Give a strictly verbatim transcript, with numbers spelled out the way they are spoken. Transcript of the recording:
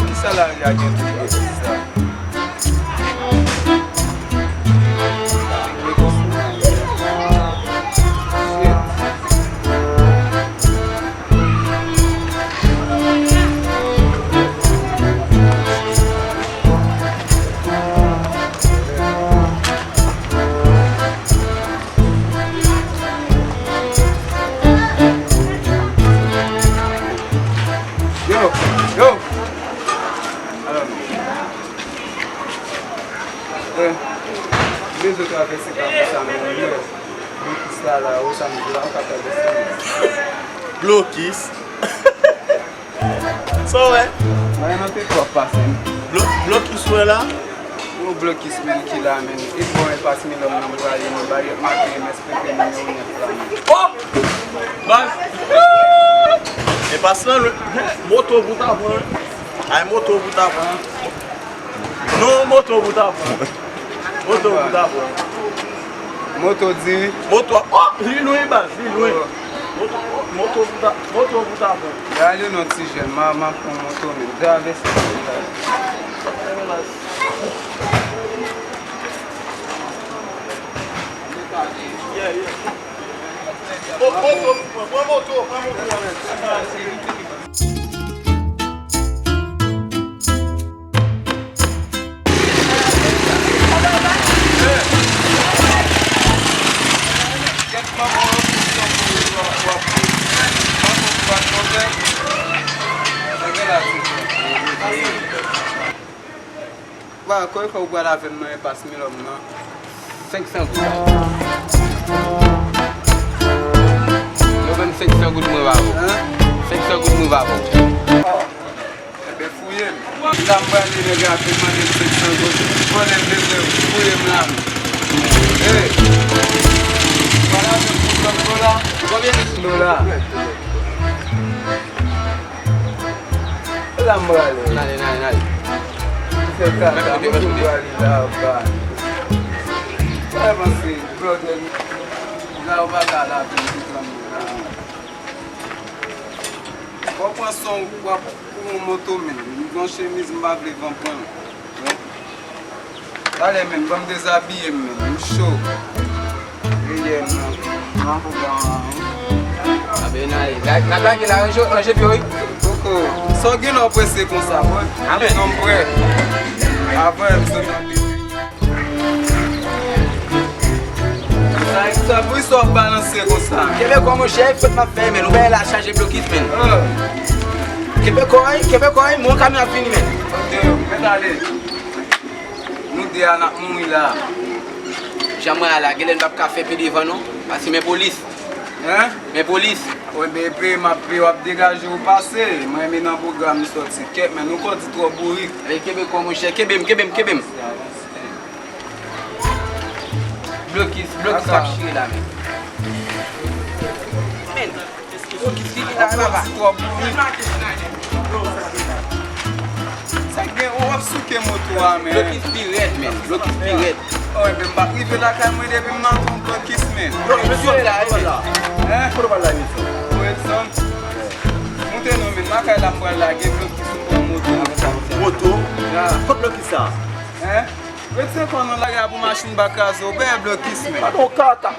Kisa lari a gen tout betiz sa? Yo, yo. Alò, eh, bezwen travèse kafou sa, men mwen, blokis la, la, ou sa, m di la, ou ka travèse. Blokis? Sa w wè? Mwen nan peyi w ap pase, m. Blo-, blokis w wè la? Yon blokis, men, ki la, men. E bon, e pas milòm nan prale, men, ba yo, m ap peye, m S P P nimewo nèf la, men. Oh! Baz! E pas lan, lwen. Moto pou ta pran. Ay, moto pou ta pran. Non, moto pou ta pran. Moto pou ta pran. Moto diri. Moto, oh, li lwen, baz, li lwen. Moto, moto pou ta, moto pou ta pran. Ya ale non ti jèn, ma, ma pran moto men. Travèse. Yeah, yeah. Oh, moto, pran moto, pran moto. Wa, kòman fè ou pral avè m nan enpas Milòm nan? Senk san goud. Yo ban m senk san goud mwen ba ou. Hein? Senk san goud mwen ba ou. Enben, fouye m. Pi la m prale, nèg la te mande m senk san goud. Vòlè m bezwen fouye m la menm. Hey! Pale avè m pou trant dola. Konbyen dola? E la m prale. N ale, n ale, n ale. Fè kaka, mwen menm m prale la, ba. Sa avanse, brother. La ou pa ka la pou trant dola. W ap pran son, w ap Pou yon moto, men. M gen yon chemiz, m pa vle van pran l. Wi. Talè, men, ban m dezabiye m, men. M cho. Reyèlman. Nan pou ban an, wi. A ben, n ale. N ap lage la, ranje, ranje pye w, wi. Koko, sa w gen lè w prese konsa, bro? A men. Non, m prè. Avan, m sot anpil. Sa, sa, poukisa w ap balanse konsa? Kenbe kò w, monchè, e fòt m ap fè, men. Ou wè la chaje blokis, men. Oh. Kenbe kò w, kenbe kò w, men yon kamyon ap vini, men. Ok, mèt ale. Nou de a n ap mouri la. Jan mwen a la, genlè n p ap ka fè pi devan, non. Paske men polis. Hein? Men polis. Wi, men peye m ap peye, w ap degaje w pase. Mwen, men nan pwogram m sòti. Kèt, men nou kò di twò bourik. Men kenbe kò w, monchè. Kenbe m, kenbe m, kenbe m. Blokis, blokis ap chire la, men. Men, blokis ki la, la, la. Sa gen, w ap souke moto a, men. Blokis pi rèd, men. Blokis pi rèd. Oh, men m p ap rive lakay mwen depi m maton blokis, men. Blokis la, men. Hein? Kote w pral la, mesye? Wilson. Moute non, men. Lakay la, m pral lage blokis, m pran moto. Moto? Ya. Kot blokis sa? Hein? Retire kò w nan lari a pou machin pa kraze w, peye blokis, men. Pa gen kaka.